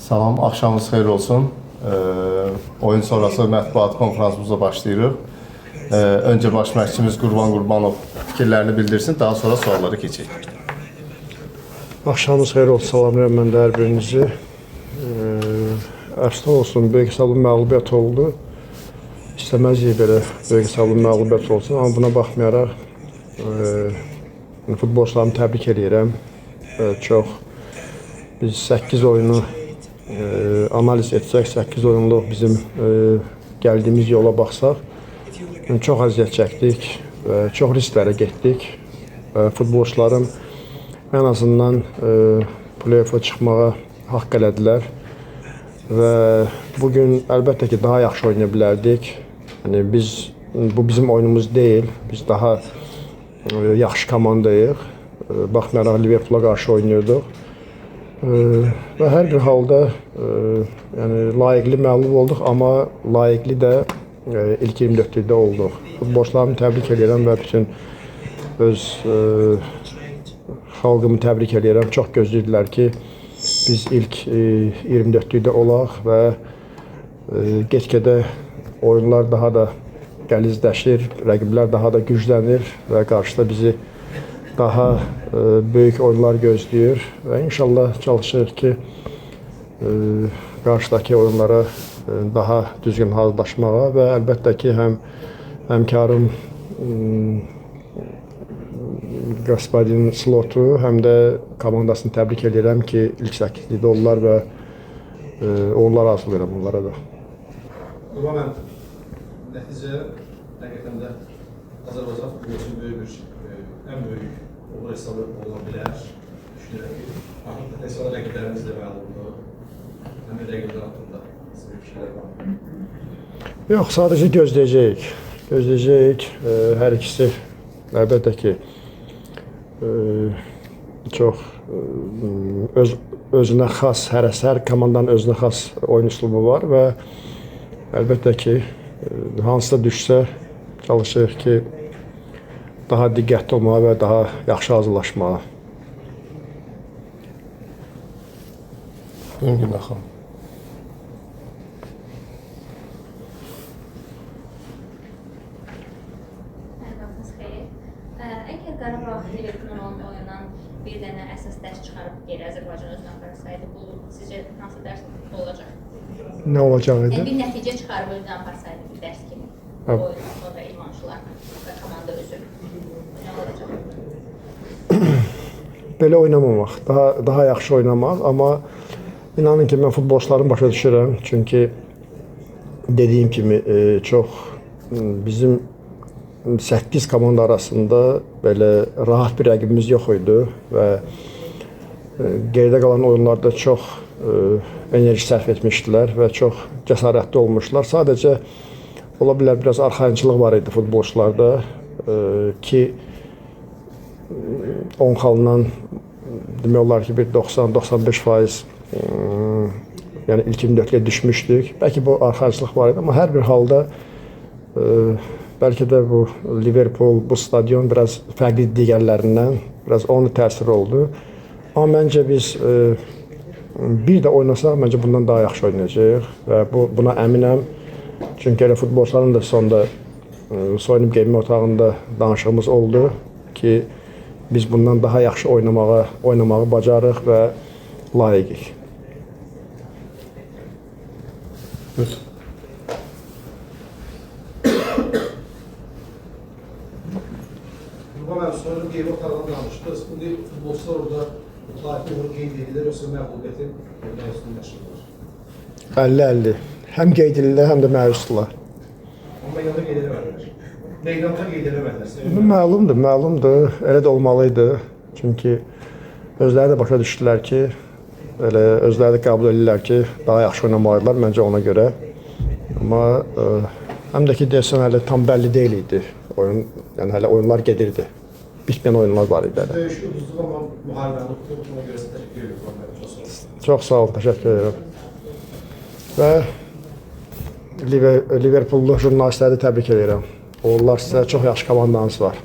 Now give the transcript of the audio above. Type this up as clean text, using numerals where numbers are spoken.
Salam, axşamınız xeyir olsun. Oyun sonrası mətbuat konfransımıza başlayırıq. Öncə baş məşqçimiz Qurban Qurbanov fikirlərini bildirsin, daha sonra suallara keçək. Axşamınız xeyir olsun, salamlayıram mən də hər birinizi. Əfsuslar olsun, böyük hesablı məğlubiyyət oldu. İstəməzdik belə böyük hesablı məğlubiyyət olsun, amma buna baxmayaraq futbolçularımı təbrik eləyirəm. Çox biz 8 oyunu analiz etsək, 8 oyunluq bizim gəldiyimiz yola baxsaq, çox əziyyət çəkdik və çox risklərə getdik. Futbolçularım ən azından play-offa çıxmağa haqq elədilər və bugün əlbəttə ki, daha yaxşı oynaya bilərdik. Yəni biz bu bizim oyunumuz deyil. Biz daha yaxşı komandayıq. Baxmayaraq Liverpoola qarşı oynayırdıq. Və hər bir halda yəni layiqli məğlub olduq, amma layiqli də ilk 24-lükdə olduq. Futbolçularımı təbrik edirəm və bütün öz xalqımı təbrik edirəm. Çox gözləyirdilər ki, biz ilk 24-lükdə olaq və get-gedə oyunlar daha da gəlizləşir, rəqiblər daha da güclənir və qarşıda bizi daha böyük oyunlar gözləyir və inşallah çalışırıq ki, qarşıdakı oyunlara daha düzgün hazırlaşmağa və əlbəttə ki, həm həmkarım Gasparin Slotu, həm də komandasını təbrik edirəm ki, ilk 8-likdə oldular və uğurlar arzulayıram onlara da. Qurban müəllim, nəticə həqiqətən də Azərbaycan futbolu üçün böyük bir, ən böyük uğur hesabı ola bilər. Düşünürəm ki, artıq potensial rəqiblərimiz də məlumdur. Həmin rəqiblər haqqında sizin fikirlər var mı? Yox, sadəcə gözləyəcəyik. Gözləyəcəyik. Hər ikisi əlbəttə ki, çox özünə xas, hər komandanın özünə xas oyun üslubu var və əlbəttə ki, hansısa düşsə çalışırıq ki, daha diqqətli olmağa və daha yaxşı hazırlaşmağa. Buyurun Günah xanım. Hər vaxtınız xeyir. Əgər Qarabağ Liverpoolun olan oyundan bir dənə əsas dərs çıxarıb geri Azərbaycan özünə aparsaydı, bu sizcə hansı dərs olacaq? Nə olacaq idi? Yəni bir nəticə çıxarıb özünə aparsaydı bir dərs kimi. Hə. Oyundan sonra idmançılar və komanda özü. Nə olacaq? Belə oynamamaq, daha yaxşı oynamaq, amma inanın ki, mən futbolçuların başa düşürəm. Çünki dediyim kimi çox bizim 8 komanda arasında belə rahat bir rəqibimiz yox idi və geridə qalan oyunlarda çox enerji sərf etmişdilər və çox cəsarətli olmuşlar. Sadəcə ola bilər biraz arxayınçılıq var idi futbolçularda ki, 10 xalından demək olar ki, bir 90-95% yəni ilk 24-yə düşmüşdük. Bəlkə bu arxayınçılıq var idi, amma hər bir halda bəlkə də bu Liverpool, bu stadion biraz fərqli digərlərindən, biraz onun təsiri oldu. Amma məncə biz bir də oynasaq, məncə bundan daha yaxşı oynayacağıq və buna əminəm. Çünki elə futbolçuların da sonda soyunub geyinmə otağında danışığımız oldu ki, biz bundan daha yaxşı oynamağı bacarırıq və layiqik. Buyurun. Qurban müəllim, soyunub geyinmə otağından danışdınız. İndi futbolçular orada layiqli uğur qeyd edirlər, yoxsa məğlubiyyətin məyusluğunu yaşayırlar? 50-50. Həm qeyd edirlər, həm də məyusdular. Amma meydanda qeyd eləmədilər. Meydanda qeyd eləmədilər. Məlumdur, məlumdur. Elə də olmalı idi. Çünki özləri də başa düşdülər ki, elə özləri də qəbul edirlər ki, daha yaxşı oynamalıdılar məncə ona görə. Amma həm də ki, deyəsən hələ tam bəlli deyil idi. Oyun, yəni hələ oyunlar gedirdi. Bitməyən oyunlar var idi hələ. Döyüşü uduzduq, amma müharibəni utduq. Buna görə sizə təşəkkür edirəm. Qurban müəllim, çox sağ olun. Çox sağ olun, təşəkkür edirəm. Və Liverpoollu jurnalistləri təbrik edirəm. Uğurlar sizə, çox yaxşı komandanız var.